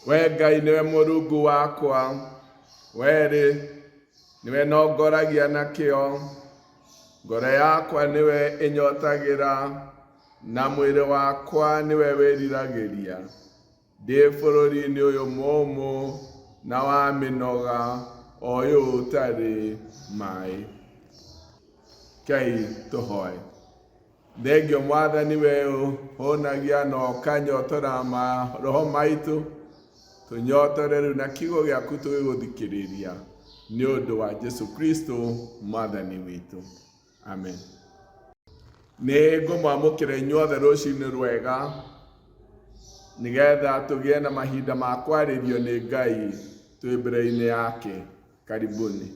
We Ngai nĩwe Mũrungu wakwa, we-rĩ, nĩwe nongoragia na kĩo, ngoro yakwa nĩwe ĩnyotagĩra, na mwĩrĩ wakwa nĩwe wĩriragĩria, ndĩ bũrũri-inĩ ũyũ mũũmũ na wa mĩnoga, o ũyũ ũtarĩ maĩ. Rekei tũhoe. Thengio Mwathani we ũhũnagia na ũkanyotora maroho maitũ, tũnyotore rĩu na kiugo gĩaku tũgĩgũthikĩrĩria nĩ ũndũ wa Jesu Kristo Mwathani witũ. Amen. Nĩ ngũmwamũkĩra inyuothe rũcinĩ rwega nĩgetha tũgĩe na mahinda ma kwarĩrio nĩ Ngai twĩ mbere-inĩ yake. Karibuni.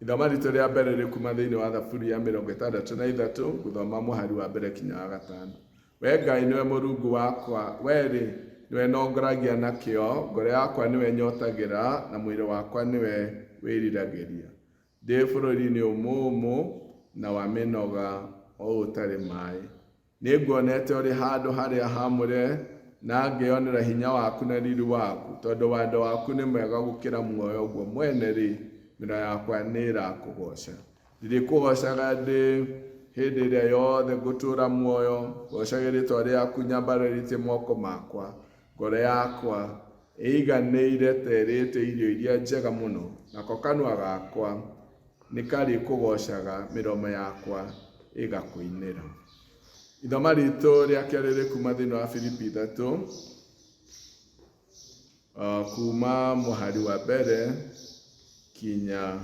Ithoma ritũ rĩa mbere rĩ kuma thĩinĩ wa Thaburi ya 63, gũthoma mũhari wa mbere kinya wa gatano. We Ngai nĩwe Mũrungu wakwa, we-rĩ, nĩwe nongoragia na kĩo, ngoro yakwa nĩwe nyotagĩra, na mwĩrĩ wakwa nĩwe wĩriragĩria. Ndĩ bũrũri-inĩ mũũmũ na wa mĩnoga, o ũtarĩ maĩ. Nĩnguonete ũrĩ handũ harĩa haamũre, na ngeyonera hinya waku na riri waku, tondũ wendo waku nĩ mwega gũkĩra muoyo guo mwene-rĩ, mĩromo yakwa nĩĩrakũgooca. Ndĩrĩkũgoocaga ndĩ hĩndĩ ĩrĩa yothe ngũtũũra muoyo, ngoocage rĩĩtwa rĩaku nyambararĩtie moko makwa. Ngoro yakwa ĩiganĩire ta ĩrĩĩte irio iria njega mũno, nako kanua gakwa nĩkarĩkũgoocaga, mĩromo yakwa ĩgakũinĩra. Ithoma ritũ rĩa kerĩ rĩ kuma thĩinĩ wa Filipi 3, kuma mũhari wa mbere kinya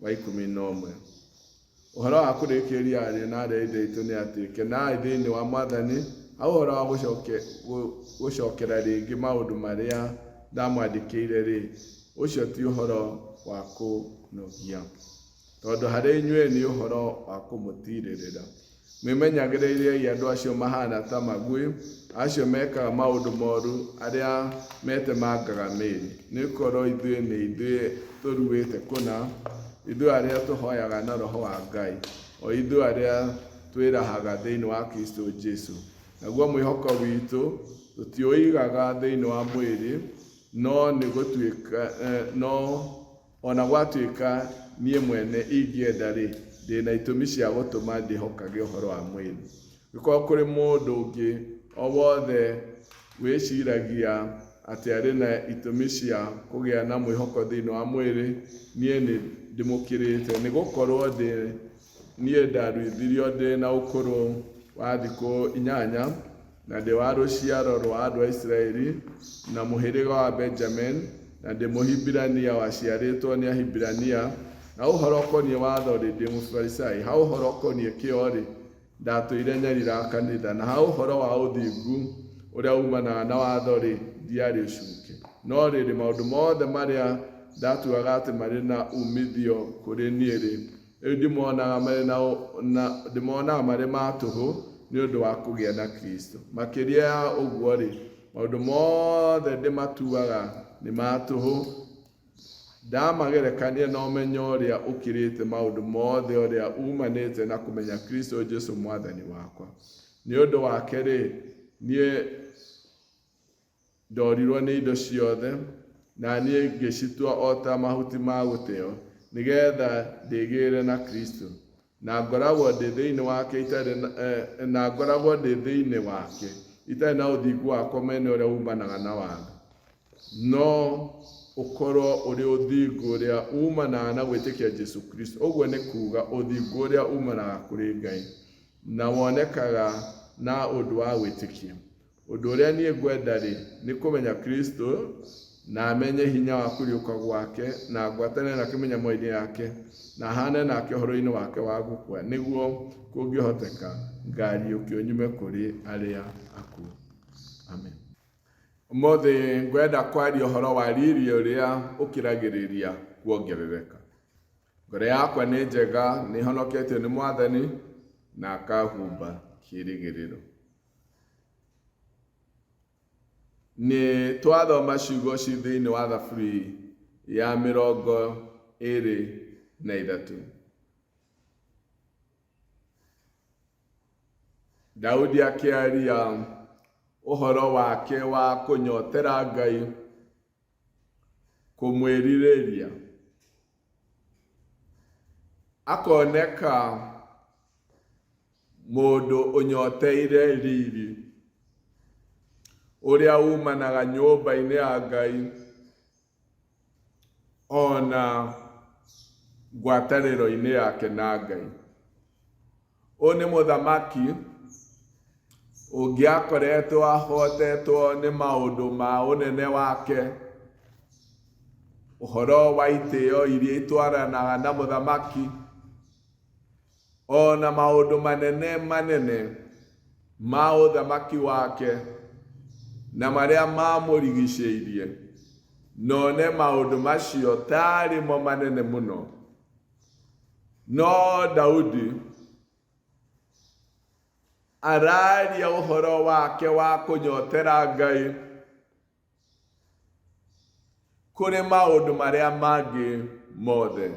wa 11. Ũhoro wa kũrĩkĩrĩria ariũ na aarĩ a Ithe witũ nĩ atĩ, kenai thĩinĩ wa Mwathani. Ha ũhoro wa gũcokera rĩngĩ maũndũ marĩa ndamwandĩkĩire-rĩ, ũcio ti ũhoro wa kũnogia, tondũ harĩ inyuĩ nĩ ũhoro wa kũmũtiirĩrĩra. Mwĩmenyagĩrĩrei andũ acio mahaana ta magui, acio mekaga maũndũ moru, arĩa metemangaga mĩĩrĩ. Nĩgũkorwo ithuĩ nĩ ithuĩ tũruĩte kũna, ithuĩ arĩa tũhooyaga na Roho wa Ngai, o ithuĩ arĩa twĩrahaga thĩinĩ wa Kristũ Jesũ. Naguo mwĩhoko witũ tũtiũigaga thĩinĩ wa mwĩrĩ, no nĩ gũtuĩka, no O na gwatuĩka niĩ mwene ingĩenda-rĩ, ndĩ na itũmi cia gũtũma ndĩhokage ũhoro wa mwĩrĩ. Angĩkorũo kũrĩ mũndũ ũngĩ o wothe wĩciragia atĩ arĩ na itũmi cia kũgĩa na mwĩhoko thĩinĩ wa mwĩrĩ, niĩ nĩ ndĩmũkĩrĩte. Nĩ gũkorũo niĩ ndaruithirio ndĩ na ũkũrũ wa thikũ 8, na ndĩ wa rũciaro rwa andũ a Isiraeli, na mũhĩrĩga wa Benjamini, na ndĩ Mũhibirania waciarĩtwo nĩ Ahibirania, na ũhoro ũkoniĩ watho-rĩ, ndĩ Mũfarisai, ha ũhoro ũkoniĩ kĩyo-rĩ, ndatũire nyariraga kanitha, na ha ũhoro wa ũthingu ũrĩa uumanaga na watho-rĩ, ndiarĩ ũcuke. No rĩrĩ, maũndũ mothe marĩa ndatuaga atĩ marĩ na uumithio kũrĩ niĩ-rĩ, Rĩu ndimonaga marĩ na, na ndimonaga marĩ ma tũhũ nĩ ũndũ wa kũgĩa na Kristo. Makĩria ya ũguo-rĩ, maũndũ mothe ndĩmatuaga nĩ ma tũhũ ndamagerekania na ũmenyo ũrĩa ũkĩrĩte maũndũ mothe ũrĩa uumanĩte na kũmenya Kristo Jesu Mwathani wakwa. Nĩ ũndũ wake-rĩ, niĩ Ndorirwo nĩ indo ciothe, na niĩ ngĩcitua o ta mahuti ma gũteo, nĩ geetha ndĩgĩĩre na Kristũ, na ngoragwo ndĩ thĩinĩ wake itarĩ na ngoragwo ndĩ thĩinĩ wake itarĩ na ũthingu wakwa mwene ũrĩa uumanaga na watho, no ũkorwo ũrĩ ũthingu ũrĩa uumanaga na gwĩtĩkia Jesũ Kristũ, ũguo nĩ kuuga ũthingu ũrĩa uumanaga kũrĩ Ngai, na wonekaga na ũndũ wa gwĩtĩkia. Ũndũ ũrĩa niĩ ngwenda-rĩ, nĩ kũmenya Kristo, na menye hinya wa kũriũka gwake, na ngwatanĩre nake mĩnyamaro-inĩ yake, na haane nake ũhoro-inĩ wake wa gũkua, nĩguo kũngĩhoteka ngaariũkio nyume kũrĩ arĩa akuũ. Amen. Ũmũthĩ ngwenda kwaria ũhoro wa riri ũrĩa ũkĩragĩrĩria kuongerereka. Ngoro yakwa nĩ njega, nĩ honoketio nĩ Mwathani na akahumba kĩĩrĩgĩrĩro. Nĩ twathoma ciugo ci thĩinĩ wa Thaburi ya 23. Daudi akĩaria ũhoro wake wa kũnyotera Ngai, kũmwĩrirĩria. Akoneka mũndũ ũnyoteire riri ũrĩa umanaga nyũmba-inĩ ya Ngai ona ngwatanĩro-inĩ yake na Ngai. Ũyũ nĩ mũthamaki ũngĩakoretwo ahotetwo nĩ maũndũ ma ũnene wake, ũhoro wa itĩo iria itwaranaga na mũthamaki, ona maũndũ manene manene ma ũthamaki wake na marĩa mamũrigicĩirie, none maũndũ macio tarĩ mo manene mũno. No Daudi araria ũhoro wake wa kũnyotera Ngai kũrĩ maũndũ marĩa mangĩ mothe.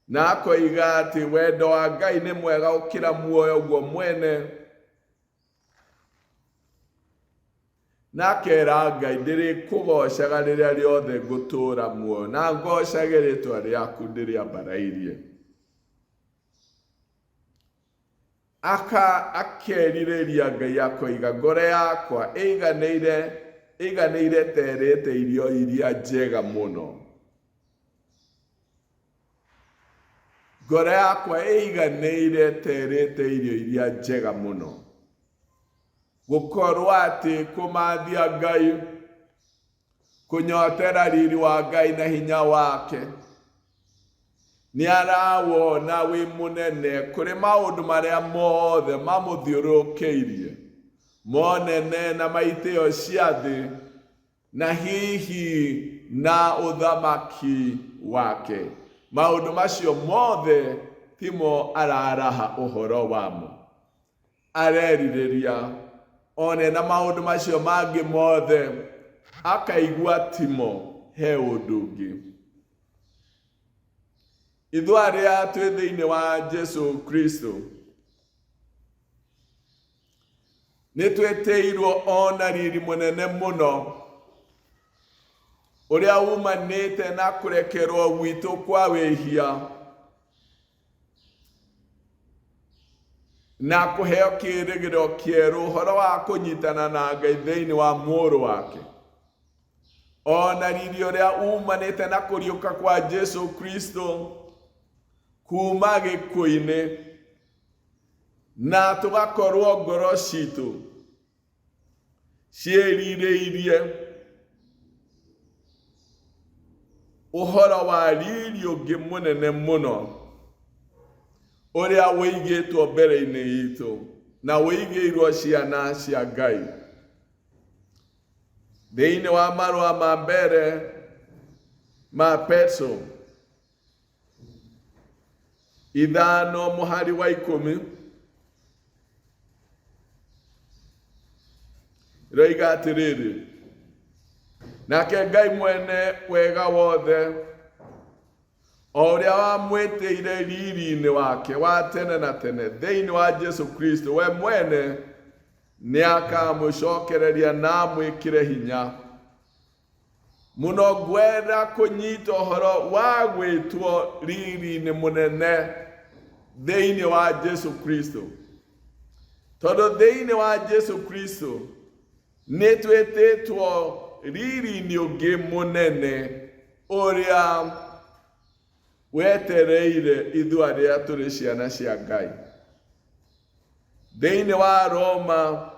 Na akoiga atĩ wendo wa Ngai nĩ mwega gũkĩra muoyo guo mwene. Na akera Ngai ndĩrĩkũgocaga rĩrĩa rĩothe ngũtũũra muoyo na ngocage rĩtwa rĩaku ndĩrĩambarairie. Aka akerirĩria Ngai akoiga ngoro yakwa ĩiganĩire ĩiganĩire ta ĩrĩte irio iria njega mũno. Ngoro yakwa ĩiganĩire ta ĩrĩte irio iria njega mũno. Gũkorwo atĩ kũmathia Ngai, kũnyotera riri wa Ngai na hinya wake, nĩ arawona wĩ mũnene kũrĩ maũndũ marĩa mothe mamũthiũrũrũkĩirie, monene na maitĩo cia thĩ, na hihi na ũthamaki wake. Maũndũ macio mothe timo araraha ũhoro wamo. Arerirĩria one na maũndũ macio mangĩ mothe, akaigua timo he ũndũ ũngĩ. Ithuĩ arĩa twĩ thĩinĩ wa Jesu Kristo nĩ twĩtĩirwo ona riri mũnene mũno ũrĩa umanĩte na kũrekerwo gwitũ kwa wĩhia na kũheo kĩĩrĩgĩrĩro kĩerũ ũhoro wa kũnyitana na Ngai thĩinĩ wa mũrũ wake ona riri ũrĩa umanĩte na kũriũka kwa Jesu Kristo kuma gĩkuũ-inĩ na tũgakorwo ngoro citũ ciĩrirĩirie ũhoro wa riri ũngĩ mũnene mũno ũrĩa ũigĩtwo mbere-inĩ itũ na ũigĩirwo ciana cia Ngai. Thĩinĩ wa marũa ma mbere ma Petro 5 mũhari wa 10 roiga atĩrĩrĩ, nake Ngai mwene wega wothe o ũrĩa wamwĩtĩire riri-inĩ wake wa tene na tene thĩinĩ wa Jesu Kristo, we mwene nĩ akamũcokereria na amwĩkĩre hinya mũno. Ngwenda kũnyita ũhoro wa gwĩtwo riri-inĩ mũnene thĩinĩ wa Jesu Kristo, tondũ thĩinĩ wa Jesu Kristo nĩ twĩtĩtwo riri-inĩ ũngĩ mũnene ũrĩa wetereire ithuĩ arĩa tũrĩ ciana cia Ngai. Thĩinĩ wa Roma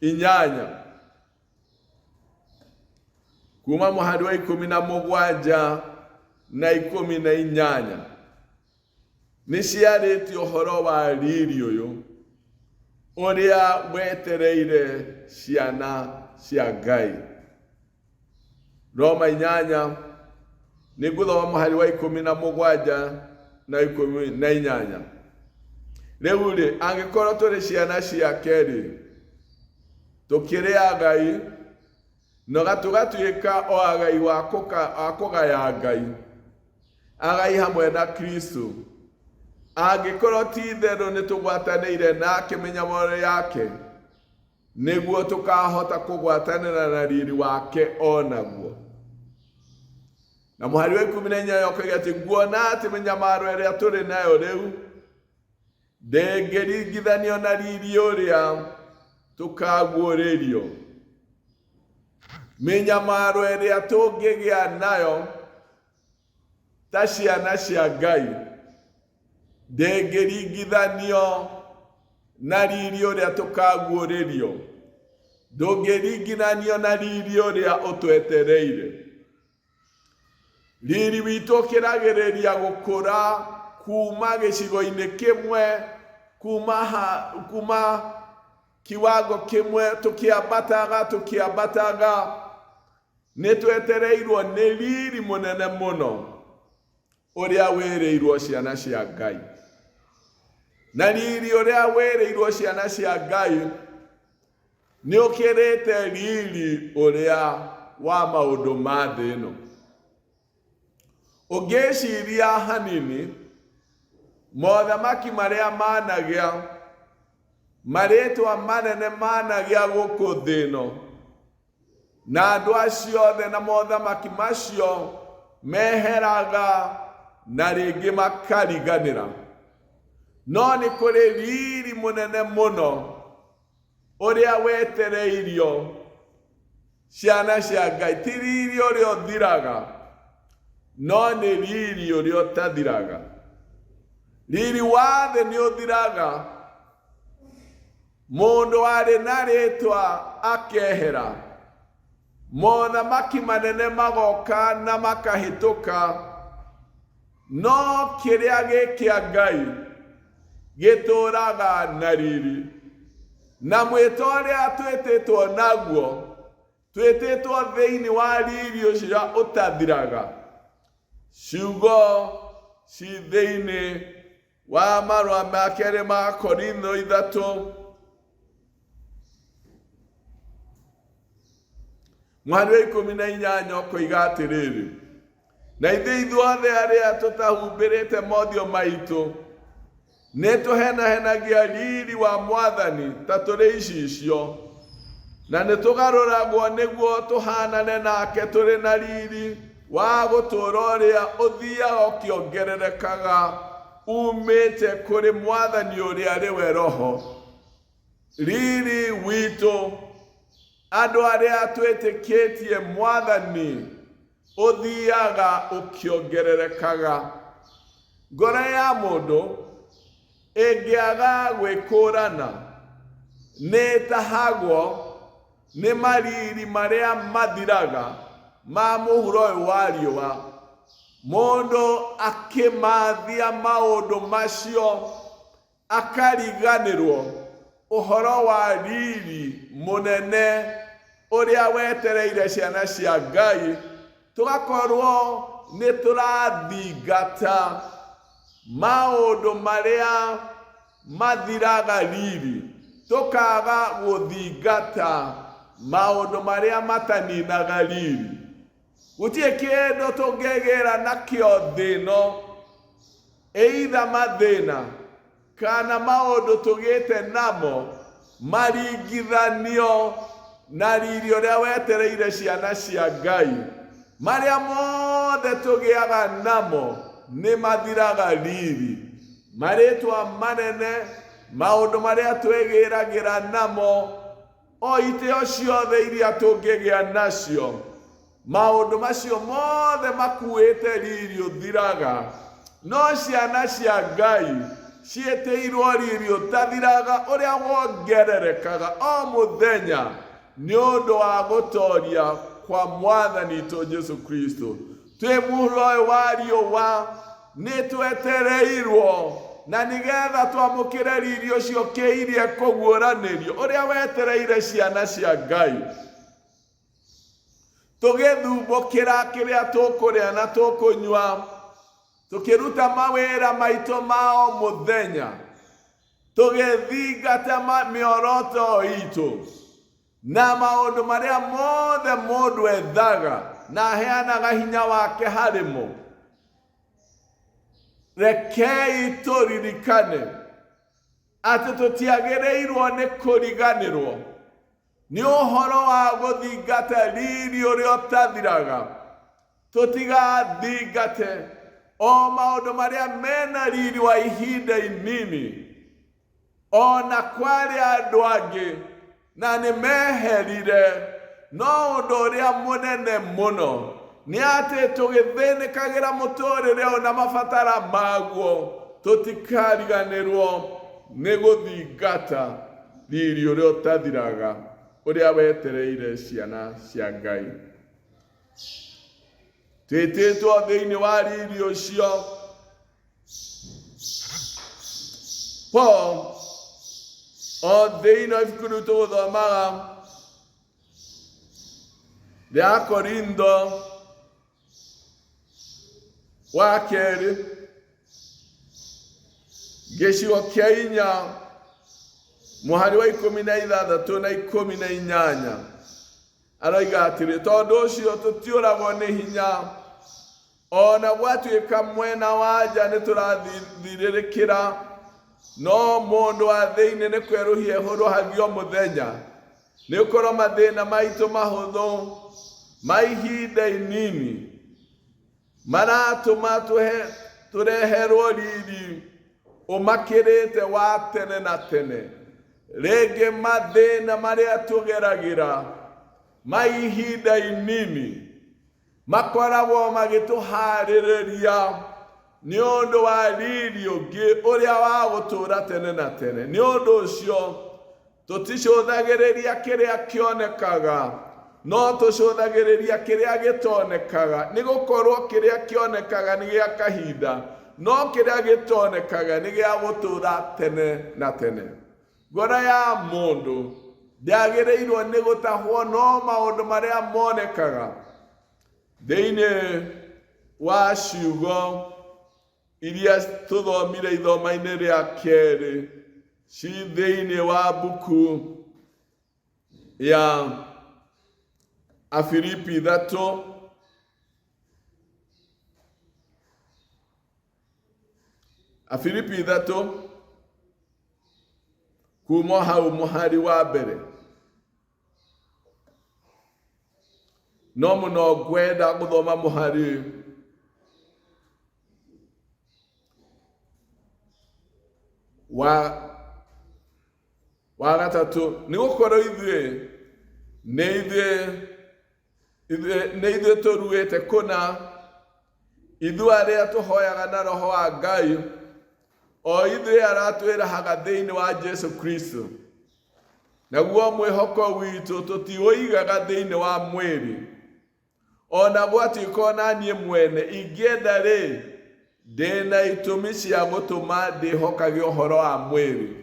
8 kuma mũhari wa 17 na 18 nĩ ciarĩtie ũhoro wa riri ũyũ ũrĩa wetereire ciana cia Ngai. Roma 8 nĩ ngũthoma mũhari wa 17 na 18. Rĩu rĩ, angĩkorwo tũrĩ ciana ciake rĩ, tũkĩrĩ agai, na tũgatuĩka o agai wa kũgaya Ngai, agai hamwe na Kristo. Angĩkorwo ti itherũ nĩ tũgwatanĩire nake mĩnyamaro yake, nĩguo tũkahota kũgwatanĩra na riri wake o naguo. Na mũhari wa 18 ũkoiga atĩ nguona atĩ mĩnyamaro ĩrĩa tũrĩ nayo rĩu ndĩngĩringithanio na riri ũrĩa tũkaguũrĩrio. Mĩnyamaro ĩrĩa tũngĩgĩa nayo ta ciana cia Ngai ndĩngĩringithanio na riri ũrĩa tũkaguũrĩrio. Ndũngĩringithanio na riri ũrĩa ũtwetereire. Riri witũ ũkĩragĩrĩria gũkũra kuma gĩcigo-inĩ kĩmwe, kuma, ha, kuma kiwango kĩmwe tũkĩambataga tũkĩambataga. Nĩ twetereirwo nĩ riri mũnene mũno ũrĩa wĩrĩirwo ciana cia Ngai. Na riri ũrĩa wĩrĩirwo ciana cia Ngai nĩ ũkĩrĩte riri ũrĩa wa maũndũ ma thĩ ĩno. Ũngĩciria hanini, mothamaki marĩa managĩa, marĩtwa manene managĩa gũkũ thĩ ĩno, na andũ acio othe na mothamaki macio meheraga na rĩngĩ makariganĩra. No nĩ kũrĩ riri mũnene mũno ũrĩa wetereirio ciana cia Ngai. Ti riri ũrĩa ũthiraga, no nĩ riri ũrĩa ũtathiraga. Riri wa thĩ nĩ ũthiraga, mũndũ arĩ na rĩtwa akehera, mothamaki manene magoka na makahĩtũka, no kĩrĩa gĩ kĩa Ngai gĩtũũraga na riri. Na mwĩto ũrĩa twĩtĩtwo naguo, twĩtĩtwo thĩinĩ wa riri ũcio ũtathiraga. Ciugo ci thĩinĩ wa marũa ma kerĩ ma Korintho 3 mũhari wa 18 ũkoiga atĩrĩrĩ, na ithuĩ ithuothe arĩa tũtahumbĩrĩte mothiũ maitũ nĩ tũhenahenagia riri wa Mwathani ta tũrĩ icicio, na nĩ tũgarũragwo nĩguo tũhanane nake tũrĩ na riri wa gũtũũra ũrĩa ũthiaga ũkĩongererekaga umĩte kũrĩ Mwathani ũrĩa arĩ we Roho. Riri witũ andũ arĩa twĩtĩkĩtie Mwathani ũthiaga ũkĩongererekaga. Ngoro ya mũndũ ĩngĩaga gwĩkũrana nĩ ĩtahagwo nĩ mariri marĩa mathiraga ma mũhuro ũyũ wa riũa. Mũndũ akĩmathia maũndũ macio akariganĩrwo ũhoro wa riri mũnene ũrĩa wetereire ciana cia Ngai, tũgakorwo nĩ tũrathingata maũndũ marĩa mathiraga riri, tũkaga gũthingata maũndũ marĩa mataninaga riri. Gũtirĩ kĩndũ tũngĩgĩra nakĩo thĩ ĩno, either mathĩna kana maũndũ tũgĩte namo maringithanio na riri ũrĩa wetereire ciana cia Ngai. Marĩa mothe tũgĩaga namo nĩ mathiraga riri. Marĩtwa manene, maũndũ marĩa twĩgĩragĩra namo, o itĩo ciothe iria tũngĩgĩa nacio, maũndũ macio mothe makuĩte riri ũthiraga. No ciana cia Ngai ciĩtĩirwo riri ũtathiraga ũrĩa wongererekaga o mũthenya nĩ ũndũ wa gũtoria kwa Mwathani witũ Jesu Kristo. Twĩ mũhuro ũyũ wa riũa nĩ twetereirwo na nĩgetha twamũkĩre riri ũcio kĩirie kũguũranĩrio ũrĩa wetereire ciana cia Ngai. Tũgĩthumbũkĩra kĩrĩa tũkũrĩa na tũkũnyua, tũkĩruta mawĩra maitũ ma o mũthenya, tũgĩthingata mĩoroto itũ na maũndũ marĩa mothe mũndũ ethaga na aheanaga hinya wake harĩ mo. Rekei tũririkane atĩ tũtiagĩrĩirwo nĩ kũriganĩrwo nĩ ũhoro wa gũthingata riri ũrĩa ũtathiraga. Tũtigathingate o maũndũ marĩa mena riri wa ihinda inini, o na kwarĩ andũ angĩ na nĩ meherire, no ũndũ ũrĩa mũnene mũno nĩ atĩ tũgĩthĩnĩkagĩra mũtũrĩre ũyũ na mabatara maguo, tũtikariganĩrwo nĩ gũthingata riri ũrĩa ũtathiraga ũrĩa wetereire ciana cia Ngai. Twĩtĩtwo thĩinĩ wa riri ũcio. Paul o thĩinĩ wa ibuku rĩu tũgũthomaga rĩa Korintho wa kerĩ gĩcigo kĩa 4 mũhari wa 16 na 18 aroiga atĩrĩ, tondũ ũcio tũtiũragwo nĩ hinya O na gwatuĩka mwena wa nja nĩ tũrathirĩrĩkĩra, no mũndũ wa thĩinĩ nĩ kwerũhia ehũrũhagio mũthenya. Nĩ gũkorwo mathĩna maitũ mahũthũ ma ihinda inini maratũma tũreherwo riri ũmakĩrĩte wa tene na tene. Rĩngĩ mathĩna marĩa tũgeragĩra ma ihinda inini makoragwo magĩtũhaarĩrĩria nĩ ũndũ wa riri ũngĩ ũrĩa wa gũtũũra tene na tene. Nĩ ũndũ ũcio tũticũthagĩrĩria kĩrĩa kĩonekaga, no tũcũthagĩrĩria kĩrĩa gĩtonekaga, nĩ gũkorwo kĩrĩa kĩonekaga nĩ gĩa kahinda, no kĩrĩa gĩtonekaga nĩ gĩa gũtũũra tene na tene. Ngoro ya mũndũ ndĩagĩrĩirwo nĩ gũtahwo no maũndũ marĩa monekaga. Thĩinĩ wa ciugo iria tũthomire ithoma-inĩ rĩa kerĩ ci thĩinĩ wa mbuku ya Afilipi 3. Afilipi 3 kuma hau mũhari wa mbere. No mũno ngwenda gũthoma mũhari wa gatatũ, nĩ gũkorwo ithuĩ nĩ ithuĩ tũruĩte kũna, ithuĩ arĩa tũhoyaga na Roho wa Ngai, o ithuĩ arĩa twĩrahaga thĩinĩ wa Jesu Kristo. Naguo mwĩhoko witũ tũtiũigaga thĩinĩ wa mwĩrĩ, o na gwatuĩka o na niĩ mwene ingĩenda rĩ, ndĩ na itũmi cia gũtũma ndĩhokage ũhoro wa mwĩrĩ.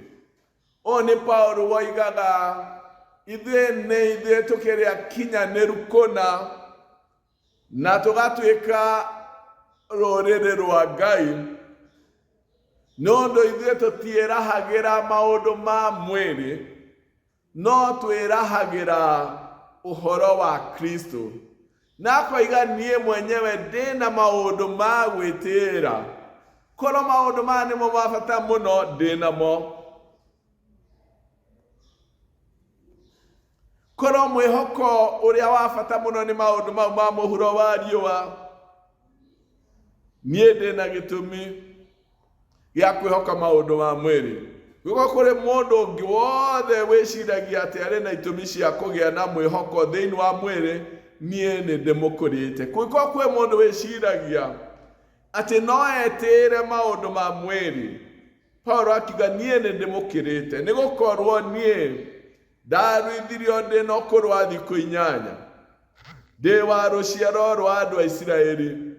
Ũũ nĩ Paulo woigaga, ithuĩ nĩ ithuĩ tũkĩrĩ akinyanĩru kũna, na tũgatuĩka rũrĩrĩ rwa Ngai, nĩ ũndũ ithuĩ tũtiĩrahagĩra maũndũ ma mwĩrĩ, no twĩrahagĩra ũhoro wa Kristo. Na akoiga niĩ mwenyewe ndĩna maũndũ ma gwĩtĩĩra, korwo maũndũ maya nĩmo ma bata mũno ndĩnamo. Korwo mwĩhoko ũrĩa wa bata mũno nĩ maũndũ mau ma mũhuro wa riũa, niĩ ndĩ na gĩtũmi gĩa kwĩhoka maũndũ ma mwĩrĩ. Gũkorwo kũrĩ mũndũ ũngĩ wothe wĩciragia atĩ arĩ na itũmi cia kũgĩa na mwĩhoko thĩinĩ wa mwĩrĩ, niĩ nĩ ndĩmũkũrĩte. Kũngĩkorwo kwĩ mũndũ wĩciragia atĩ no etĩĩre maũndũ ma mwĩrĩ, Paulo akiuga niĩ nĩ ndĩmũkĩrĩte, nĩ gũkorwo niĩ ndaruithirio ndĩ na ũkũrũ wa thikũ 8, ndĩ wa rũciaro rwa andũ a Isiraeli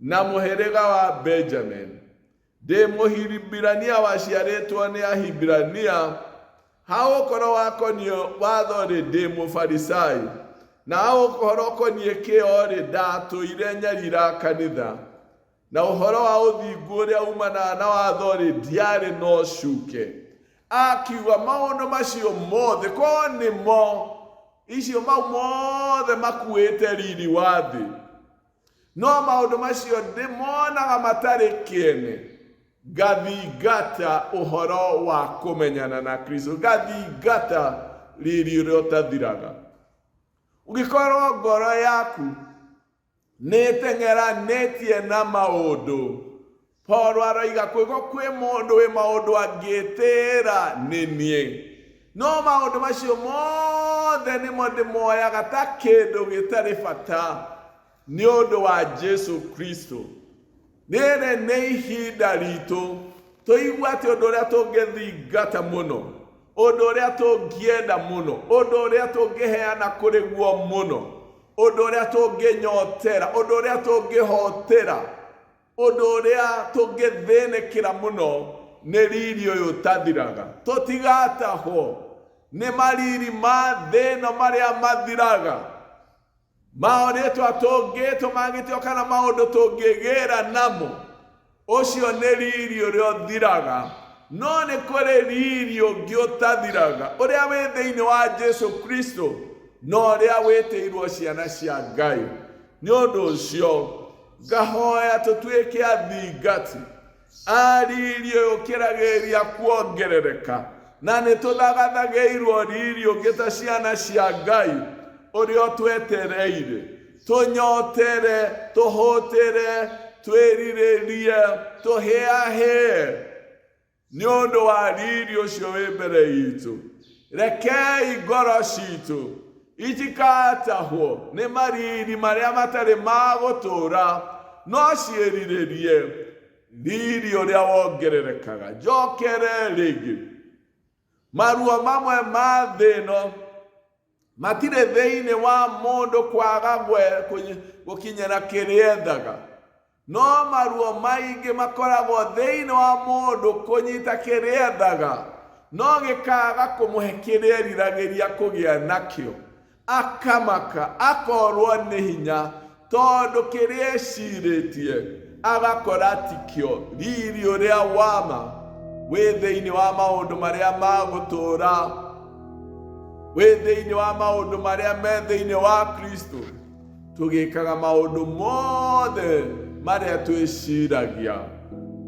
na mũhĩrĩga wa Benjamin, ndĩ Mũhibirania waciarĩtwo nĩ Ahibirania, ha ũhoro wakoniĩ watho-rĩ, ndĩ Mũfarisai, na ha ũhoro ũkoniĩ kĩyo-rĩ, ndatũire nyarira kanitha. Na ũhoro wa ũthingu ũrĩa umanaga na watho-rĩ, ndiarĩ na ũcuke. Akiuga maũndũ macio mothe, korwo nĩmo icio mau mothe makuĩte riri wa thĩ. No maũndũ macio ndĩmonaga matarĩ kĩene, ngathingata ũhoro wa kũmenyana na Kristo, ngathingata riri ũrĩa ũtathiraga. Ũngĩkorwo ngoro yaku nĩ ĩteng'eranĩtie na maũndũ, Paulo aroiga kwĩgo kwĩ mũndũ wĩ maũndũ angĩtĩĩra nĩ niĩ, no maũndũ macio mothe nĩmo ndĩmoyaga ta kĩndũ gĩtarĩ bata nĩ ũndũ wa Jesu Kristo. Rĩrĩ nĩ ihinda ritũ tũigue atĩ ũndũ ũrĩa tũngĩthingata mũno, ũndũ ũrĩa tũngĩenda mũno, ũndũ ũrĩa tũngĩheana kũrĩ guo mũno, ũndũ ũrĩa tũngĩnyotera, ũndũ ũrĩa tũngĩhotera, ũndũ ũrĩa tũngĩthĩnĩkĩra mũno nĩ riri ũyũ ũtathiraga. Tũtigatahwo nĩ mariri ma thĩ ĩno marĩa mathiraga, maũrĩtwa tũngĩtwo mangĩtio kana maũndũ tũngĩgĩra namo, ũcio nĩ riri ũrĩa ũthiraga. No nĩ kũrĩ riri ũngĩ ũtathiraga, ũrĩa wĩ thĩinĩ wa Jesu Kristo na ũrĩa wĩtĩirwo ciana cia Ngai. Nĩ ũndũ ũcio ngahoya tũtuĩke athingati a riri ũyũ ũkĩragĩrĩria kuongerereka, na nĩ tũthagathagĩirwo riri ũngĩ ta ciana cia Ngai ũrĩa ũtwetereire. Tũnyotere, tũhũtĩre, twĩrirĩrie, tũhĩahĩe nĩ ũndũ wa riri ũcio wĩ mbere itũ. Rekei ngoro citũ itikatahwo nĩ mariri marĩa matarĩ ma gũtũũra, no ciĩrirĩrie riri ũrĩa wongererekaga. Njokere rĩngĩ, maruo mamwe ma thĩ ĩno matirĩ thĩinĩ wa mũndũ kwaga gũkinyĩra kĩrĩa ethaga, no maruo maingĩ makoragwo thĩinĩ wa mũndũ kũnyita kĩrĩa ethaga, no gĩkaga kũmũhe kĩrĩa eriragĩria kũgĩa nakĩo, akamaka, akorwo nĩ hinya, tondũ kĩrĩa ecirĩtie agakora tikĩo. Riri ũrĩa wama wĩ thĩinĩ wa maũndũ marĩa ma gũtũũra, wĩ thĩinĩ wa maũndũ marĩa me thĩinĩ wa Kristo. Tũgĩkaga maũndũ mothe marĩa twĩciragia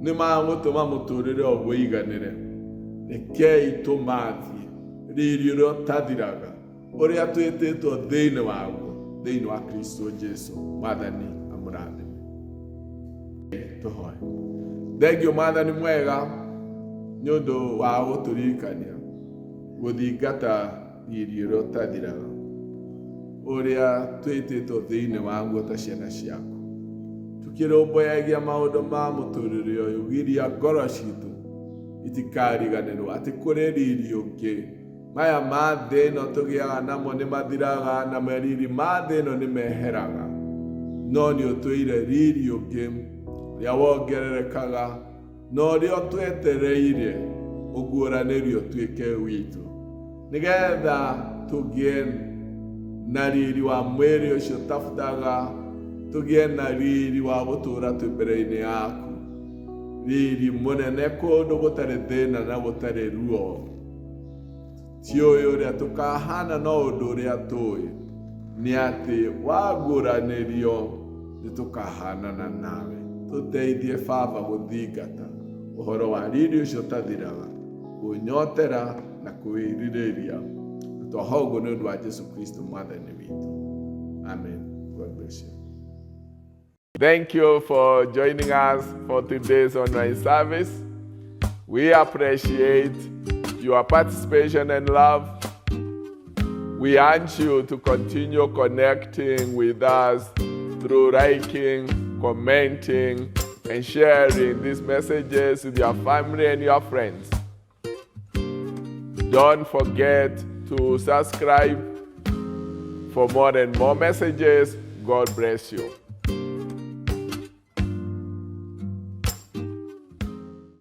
nĩ magũtũma mũtũrĩre o wĩiganĩre. Rekei tũmathiĩ riri ũrĩa ũtathiraga, ũrĩa twĩtĩtwo thĩinĩ waguo, thĩinĩ wa Kristo Jesu. Mwathani amũrathime. Tũhoe. Thengio Mwathani mwega nĩ ũndũ wa gũtũririkania gũthingata riri ũrĩa ũtathiraga, ũrĩa twĩtĩtwo thĩinĩ waguo ta ciana ciaku. Tukĩrũmbũyagia maũndũ ma mũtũrĩre ũyũ, giria ngoro citũ itikariganĩrwo atĩ kũrĩ riri ũngĩ. Maya ma thĩ ĩno tũgĩaga namo nĩ mathiraga, na mariri ma thĩ ĩno nĩ meheraga, no nĩ ũtwĩire riri ũngĩ ũrĩa wongererekaga na ũrĩa ũtwetereire ũguũranĩrio ũtuĩke witũ, nĩgetha tũgĩe na riri wa mwĩrĩ ũcio ũtabutaga, tũgĩe na riri wa gũtũũra twĩ mbere-inĩ yaku, riri mũnene kũndũ gũtarĩ thĩna na gũtarĩ ruo. Ti ũyũ ũrĩa tũkahana, no ũndũ ũrĩa tũĩ nĩ atĩ waguũranĩrio nĩ tũkahanana nawe. Tũteithie Baba gũthingata ũhoro wa riri ũcio ũtathiraga, kũnyotera na kwĩrirĩria. Na twahoya ũguo nĩ ũndũ wa Jesu Kristo Mwathani witũ. Amen. God bless you. Thank you for joining us for today's online service. We appreciate your participation and love. We urge you to continue connecting with us through liking, commenting, and sharing these messages with your family and your friends. Don't forget to subscribe for more and more messages. God bless you.